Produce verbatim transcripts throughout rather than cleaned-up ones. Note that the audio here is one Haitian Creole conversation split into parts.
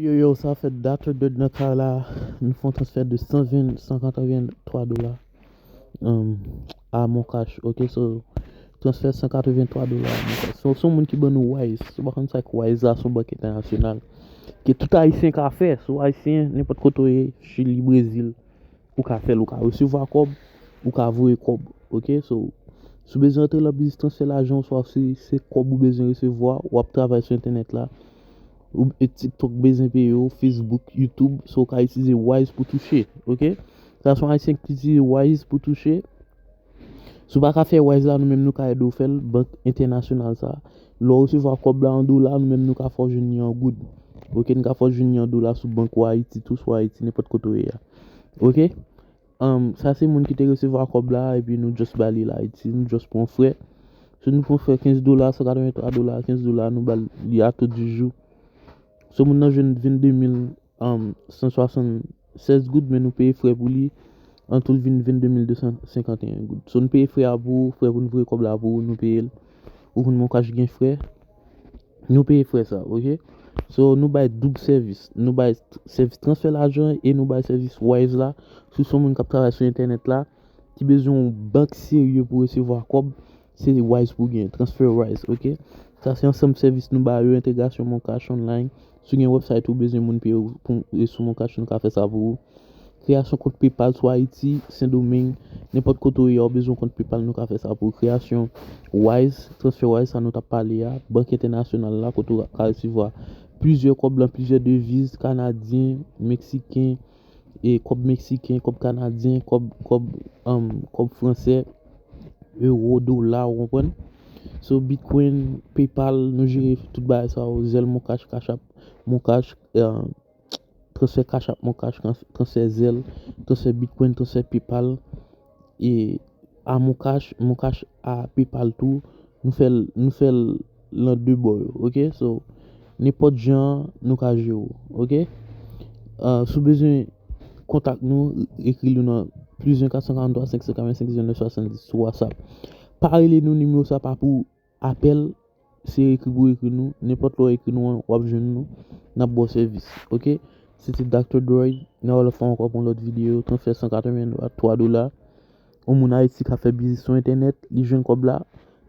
Yo, yo, sa fè Doctor Dread nan kay la. Nou fè yon transfè de san ven, san katrevenntwa dola, um, a Moncash. Ok, so, transfè san katrevenntwa dola a Moncash. So, se yon moun ki ban nou Wise. Si w pa konn sa k Wise la, se yon bank entènasyonal. Ke tout Ayisyen ka fè. Si w Ayisyen, nenpòt kote w ye, Chili, Brezil, ou ka fè l, ou ka resevwa kòb, ou ka voye kòb. Ok, so, si w bezwen antre nan biznis transfè lajan, oswa si se kòb ou bezwen resevwa, w ap travay sou entènèt la, ou e TikTok bezwen peye w, Facebook, YouTube, so w ka itilize Wise pou touche. Ok, sa se yon Ayisyen ki itilize Wise pou touche. Si w pa ka fè Wise la, nou menm nou ka ede w fè l, bank entènasyonal sa. Lè w resevwa kòb la an dola, nou menm nou ka fè w jwenn li an goud. Ok, nou ka fè w jwenn li an dola sou bank ou Ayiti tou, sou Ayiti, nenpòt kote w ye a. Ok, um, sa se moun ki te resevwa kòb la, epi nou just ba li la Ayiti, nou just pran frè. Si nou pran frè kenz dola, san katrevenntwa dola, kenz dola, nou ba l li a taux du jour. So, moun nan jwenn vennde mil, um, san swasannsèz goud, men nou peye frè pou li, an tou l vin vennde mil de san senkanteyen goud. So, nou peye frè a pou ou, frè pou nou voye kòb la pou ou, nou peye l. Ou konn Moncash gen frè, nou peye frè sa, ok? So, nou bay doub sèvis. Nou bay t-, sèvis transfè lajan e nou bay sèvis Wise la. Si w se yon moun k ap travay sou entènèt la, ki bezwen yon bank serye pou resevwa kòb, se Wise pou w gen, Transfer Wise, ok? Sa se ansanm sèvis nou ba yo, entegrasyon Moncash Online. Si w gen website ou bezwen moun peye w pou, e sou Moncash, nou ka fè sa pou ou. Kreyasyon kont PayPal sou Ayiti, Sendomeng, nenpòt kote w ye a, w bezwen kont PayPal, nou ka fè sa pou ou. Kreyasyon Wise, Transfer Wise, sa nou t ap pale a, bank entènasyonal la, kote w ka resevwa plizyè kòb lan, plizyè deviz, kanadyen, meksiken, e kòb meksiken, kòb kanadyen, kòb, kòb, um, kòb fransè, ewo, dola, ou konprann? So, Bitcoin, PayPal, nou jere tout bagay sa yo, Zelle, Moncash, Cash App, Moncash, eh, transfè Cash App, Moncash, trans-, transfè Zelle, transfè Bitcoin, transfè PayPal, e a Moncash, Moncash a PayPal tou, nou fè l, nou fè l lan de bò yo, ok? So, nenpòt jan nou ka jere w, ok? Ah, si w bezwen kontak nou, ekri nou nan plis en kat san karanntwa senk san katrennsenk zewo nèf swasanndis sou WhatsApp. Pa rele nou, nimewo sa pa pou apèl, se ekri pou ekri nou, nenpòt lè w ekri nou an, w ap jwenn nou, n ap ba w sèvis, ok? Se te Doctor Droid, n a wè lòt fwa ankò pou yon lòt videyo, transfè san katrevenntwa dola. Yon moun Ayiti k ap fè biznis sou entènèt, li jwenn kòb la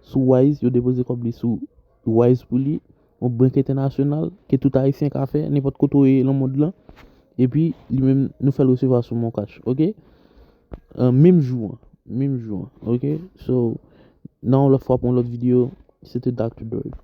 sou Wise, yo depoze kòb li sou Wise pou li, yon bank entènasyonal ke tout Ayisyen ka fè, nenpòt kote w ye nan mond lan. Epi, li menm, nou fè l resevwa sou Moncash, ok? Euh, menm jou an, menm jou an, ok? So, n a wè lòt fwa pou yon lòt videyo, se te Doctor Droid.